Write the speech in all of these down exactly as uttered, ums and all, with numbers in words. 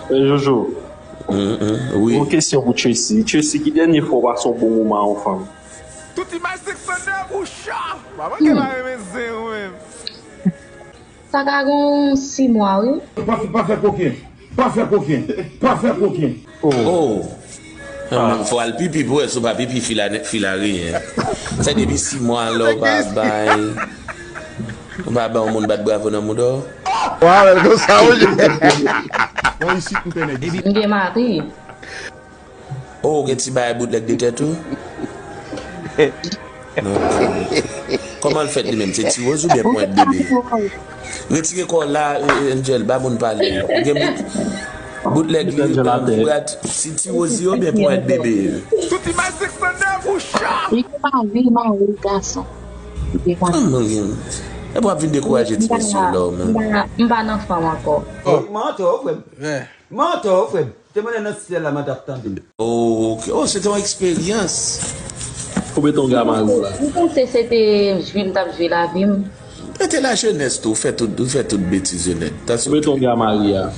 Jojo, yon kesyon pou Tracy. Tracy, ki dènye fwa w pase yon bon moman a yon fanm? Tout imaj sèks an de bouch a! Manman ke pa renmen zen ou menm. Sa ka gen yon sis mwa, wi. Pa fè, pa fè koken. Pa fè koken. Pa fè koken. Oh. Fò al pipi pou wè si w pa pipi fil a, fil a riyen. Sa depi sis mwa lè w pa bay. Ou pa bay yon moun bat bravo nan mouda w. Wa wè l konsa wi. Bon, isit m pè nèg isit. M gen mari. Oh, ou gen ti bagay boutlèg de tèt ou? Non. Kòman l fèt li menm? Se tiwoz oubyen ponyèt bebe? Retire kò w la, eh, Angel, ba moun pale. Ou gen bout, boutlèg li, vibrat, ti tiwoz li oubyen ponyèt bebe? Tout imaj sèks an de bouch a! Li gen mari, mari gason. Li gen mari. Kòman gen? Epi w ap vin dekouraje ti mesye yo la w menm. M pa, m pa nan fanm ankò. Manto, frè m. Manto, frè m. Te mande nan syèl la, mwen t ap tande. Oh, ok. Oh, se te yon eksperyans. Koube tonga mari w la. M panse se te jwi m t ap jwi lavi m. Mete la jenès tou, ou fè tout, ou fè tout betiz yo nèt. Tansyon. Koube tonga mari a.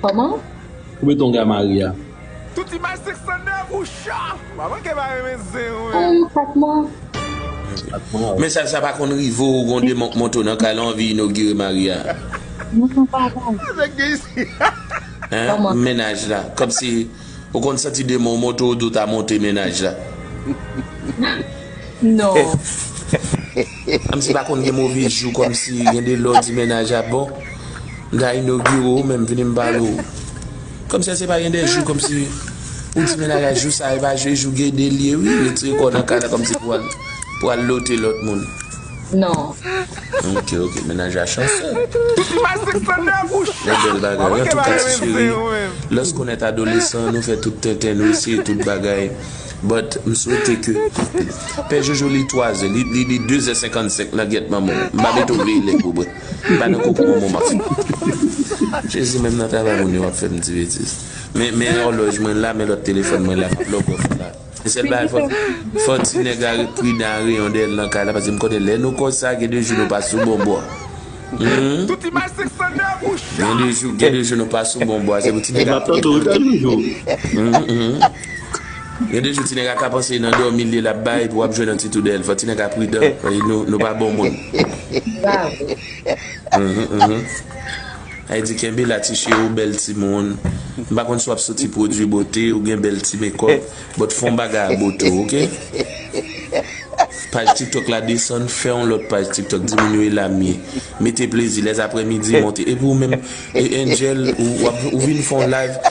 Kòman? Koube tonga mari a. Tout imaj sèks an de bouch a! Manman ke pa renmen zen ou menm. Patman. Mesaj sa pa konn rive w, ou gon demon k monte w nan kay la, w anvi inogire mari a. Non, non, pa bay. Hein? Kòman? Mennaj la. Kòmsi ou konn santi demon w monte w, w ta monte mennaj la. Non. Kòmsi pa konn gen move jou, kòmsi gen de lè w di mennaj la bon. M ta inogire w, menm vini m pale w. Kòmsi se pa gen de jou, kòmsi ou di mennaj la jou sa, e pa je jou gede l ye, wi, retire kò w nan kay la, kòmsi pou al, pou al lote lòt moun. Non. Ok, ok, mennaj la chansè. Men bèl bagay. Antouka, ti cheri, lòske nou t adolesan, nou fè tout tenten, nou eseye tout bagay. But, m swete ke Pè Jojo li twa zè, li, li, li de zè senkannsenk nan gyèt manman w. M pa mete w veye lè pou bwè. M pa nan koko manman w m ap fè. Jezi, menm nan travay moun yo ap fè m di betiz. Men, men òlòj mwen la, men lòt telefòn mwen la, m ap lòg off la. Men sèl bagay, fò, fò ti nèg la ret pridan a reyon dèyè l nan kay la, paske m konnen lè nou konsa, gen de jou nou pa sou bon bò. Hmm? Gen de jou, gen de jou nou pa sou bon bò, se pou ti nèg la. M ap tande w wi, Pè Jojo. Hmm, hmm. Gen de jou ti nèg la ka panse nan dòmi l ye l ap bay, epi w ap jwenn yon ti tou dèyè l. Fò ti nèg la pridan. Nou, nou pa bon moun. Bravo. Mhm, mhm. Ay di kenbe la ti cheri, ou bèl timoun. M pa konn si w ap soti pwodui bote, ou gen bèl ti mekòp, but fè yon bagay a bote w, ok? Paj TikTok la desann, fè yon lòt paj TikTok, di moun yo e la m ye. Mete plezi, lèzaprèmidi monte. Epi ou menm, e Angel, ou, w ap, ou vin fè yon live.